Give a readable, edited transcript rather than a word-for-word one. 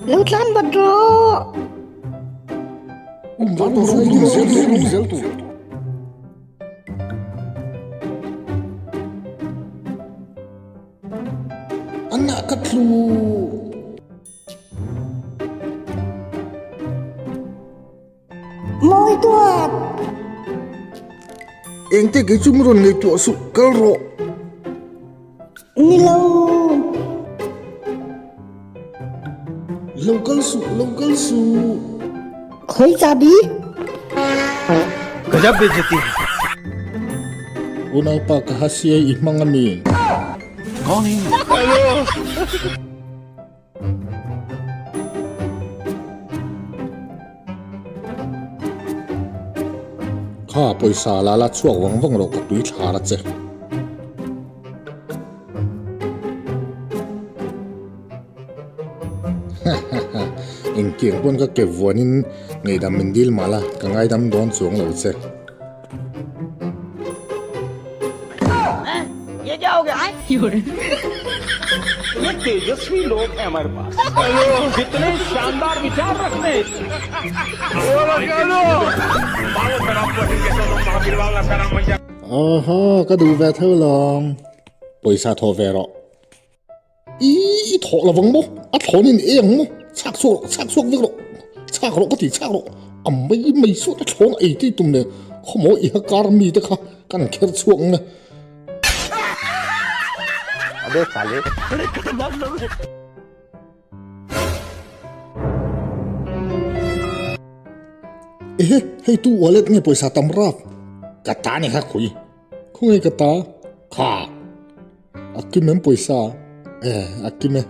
Lo tlan vat rawh. Um vat rawh, um zel tur, um zel tur. Anah ka tlu. Mawi duat! Engte kei chu min rawn ngaihtuah suh, kal rawh. Ni lo. Lo kal suh, lo kal suh. Khawi chabi? Gajab bejati hai. Unaupa ka hasiai i hmang a mi? Kaun hai ye? Kha pawisa la la chhuak vang vang rawh ka tui thlar a che. Engtiang pawn ka ke vuanin ngeihdam min dil mah la ka ngaidam dawn chuang lo che. Awhaw ka duh ve tho lawng pawisa thawh ve rawh. I i thawh lovang maw? A thlawn in ei ang maw? Chhak chhuak rawh, chhak chhuak vek rawh. Chhak rawh ka ti, chhak rawh. A mai mai suat a thlawn ei tih tum nen khawmaw i ha kar mi te kha kan kher chhuak ang e. Abe sale. Ehe, hei tu wallet nge pawisa tam rap? Ka ta ni kha khui. Khawnge ka ta? Kha. A kim em pawisa? Eh, a kim e.